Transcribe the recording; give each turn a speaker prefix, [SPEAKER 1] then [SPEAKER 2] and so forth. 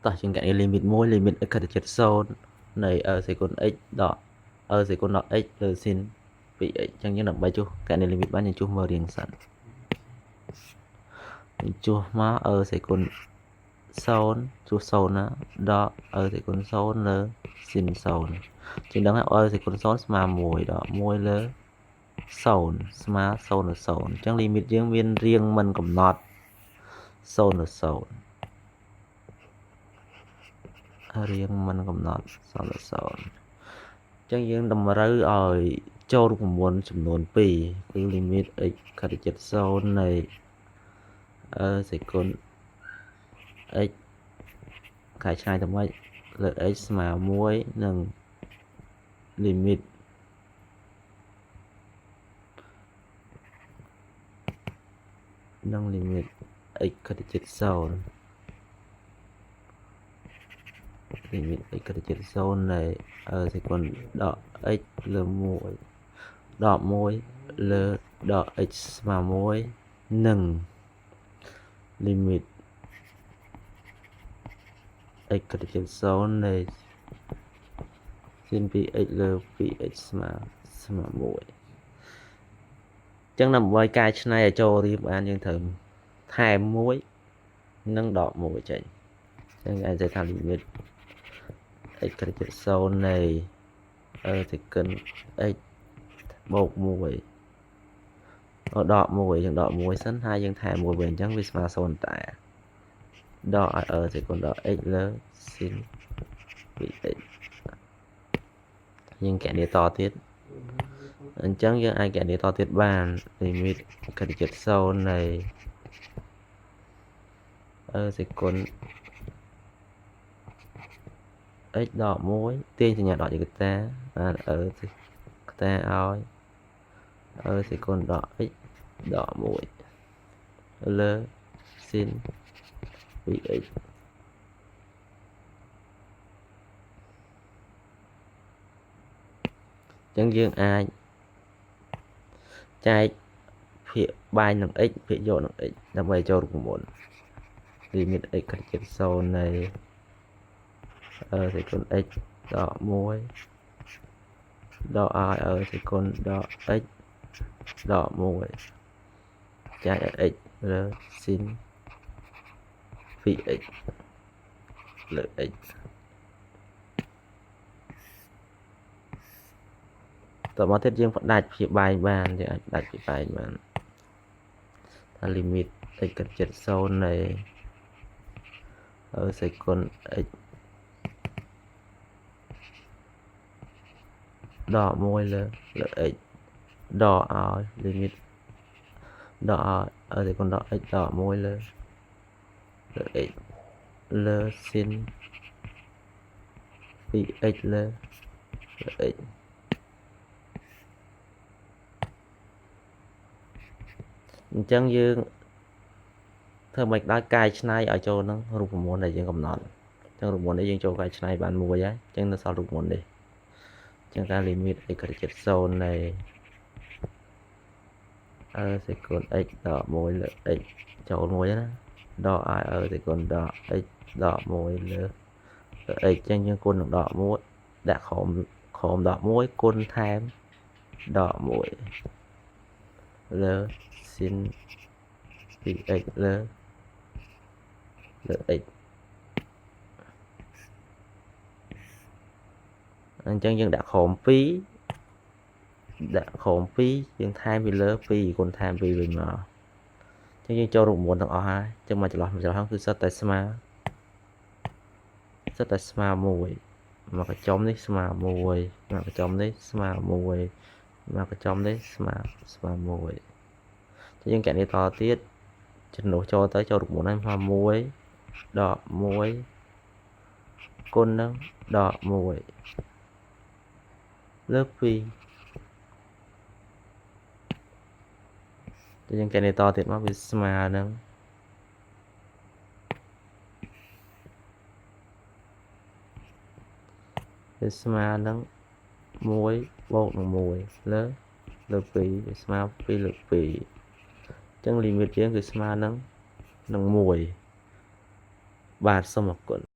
[SPEAKER 1] តោះជាងកណនី limit 1 limit x ខិតទៅជិត0នៃ e សេគុណ x ដក e សេគុណដក x លើ sin 2x អញ្ចឹងយើងដើម្បីជួសកណនី limit បានយើងជួសមើលរៀងសិនយើងជួសមក e សេគុណ0ជួស0ណាដក e សេគុណ0លើ sin 0ជាងដឹងហើយ e សេគុណ0ស្មើ1ដក1លើ0ស្មើ0លើ0អញ្ចឹង limit យើងមានរាងមិនកំណត់0លើ0រាងមិនកំណត់0លើ0អញ្ចឹងយើងតម្រូវឲ្យចូលរូបមន្តចំនួន2គឺ limit x ខិតជិត0នៃ e សេគុណ x ខែឆ្ងាយទៅម៉េចលើ x ស្មើ1និង limit និង limit x ខិតជិត0 limit x ខិតជិត0នៃ e សេគុណដក x លើ1ដក1លើដក x ស្មើ1និង limit x ខិតជិត0នៃ sin 2x លើ 2x ស្មើស្មើ1ចឹងដើម្បីកែច្នៃឲ្យចូលរៀបបានយើងត្រូវថែម1និងដក1ចេញចឹងអាចថា limit x ខិតជិត0នៃ e សេគុណ x បូក1ដក1យើងដក1សិនហើយយើងថែម1វិញអញ្ចឹងវាស្មើ0តែដកឲ្យ e សេគុណដក x លើ sin 2x យើងកណនីតទៀតអញ្ចឹងយើងអាចកណនីតទៀតបាន limit ខិតជិត0នៃ e សេគុណ x ដក1ទាញសញ្ញាដកជាកតាបាន e កតាឲ្យ e សេគុណដក x ដក1លើ sin 2x ចឹងយើងអាចចែកភាគបែងនឹង x ភាគយកនឹង x ដើម្បីចូលរូបមន្ត limit x ខិតជិត0នៃ e សេគុណ x ដក1ដកឲ្យ e សេគុណដក x ដក1ចែកឲ្យ x លើ sin 2x លើ x តមកទៀតយើងផ្ដាច់ភាគបែងបានយើងអាចផ្ដាច់ភាគបែងបានថា limit x កជិត0នៃ e សេគុណ x ដក1លើលើ x ដកឲ្យ limit ដកឲ្យ e សេគុណដក x ដក1លើលើ x លើ sin 2x លើលើ x អញ្ចឹងយើងធ្វើមិនដល់កាយច្នៃឲ្យចូលនឹងរូបមន្តដែលយើងកំណត់អញ្ចឹងរូបមន្តនេះយើងចូលកាយច្នៃបានមួយហើយអញ្ចឹងនៅសល់រូបមន្តនេះអញ្ចឹងការ limit x ខិតជិត0នៃ e សេគុណ x ដក1លើ x ចូលមួយណាដកឲ្យ e សេគុណដក x ដក1លើ x អញ្ចឹងយើងគុណនឹងដក1ដាក់ក្រោមក្រោមដក1គុណថែមដក1លើ sin 2x លើលើ x អញ្ចឹងយើងដាក់ក្រោម2ដាក់ក្រោម2យើងថែមពីលើ2គុណថែម2វិញមកអញ្ចឹងយើងចូលរូបមន្តទាំងអស់ហើយអញ្ចឹងមកចន្លោះមកចន្លោះគឺសិតតែស្មើសិតតែស្មើ1មកកញ្ចំនេះស្មើ1មកកញ្ចំនេះស្មើ1មកកញ្ចំនេះស្មើស្មើ1យើងកណនីតទៀតចំណុះចូលទៅចូលរូបមន្តហ្នឹងមក1ដក1គុណនឹងដក1លើ2យើងកណនីតទៀតមកវាស្មើនឹងវាស្មើនឹង1បូកនឹង1លើលើ2វាស្មើ2លើ2អញ្ចឹង limit យើងគឺស្មើនឹង1បាទសូមអរគុណ។